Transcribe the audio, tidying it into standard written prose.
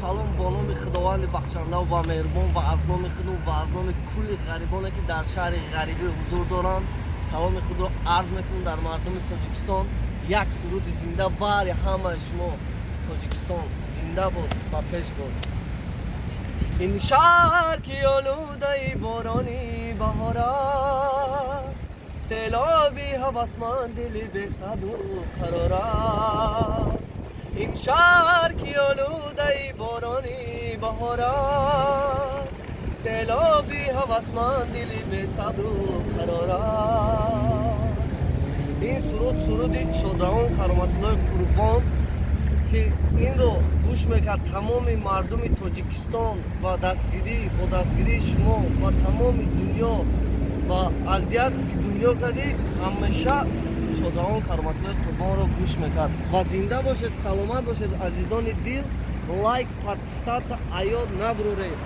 Салом, бо номи Худованди бахшанда ва меҳрубон ва аз номи худум ва аз номи кулли ғарибоне, ки дар шаҳри ғарибӣ ҳузур доранд, саломи худро арз мекунам дар мардуми Тоҷикистон. Як суруди зинда бари ҳамаи шумо. Тоҷикистон зинда буд ва пеш буд. Ин шаҳр, ки олудаи борони баҳор аст, селоби ҳавасманд дили бесабру қарор аст. Ин шаҳр, ки олудаи борони баҳор аст, селоби ҳавасманд дили бесабру қарор аст. Ин суруд суруди шодравон Кароматуллои Қурбон, ки инро гӯш мекард тамоми мардуми Тоҷикистон ва дастгирӣ бо дастгирии шумо ва тамоми дунё ва азиатский дунё кардӣ, ҳамеша шодравон Кароматуллои Қурбонро гӯш мекард. Ва зинда бошед, саломат бошед, азизони дил. Лайк, подписаться аёд набуроред.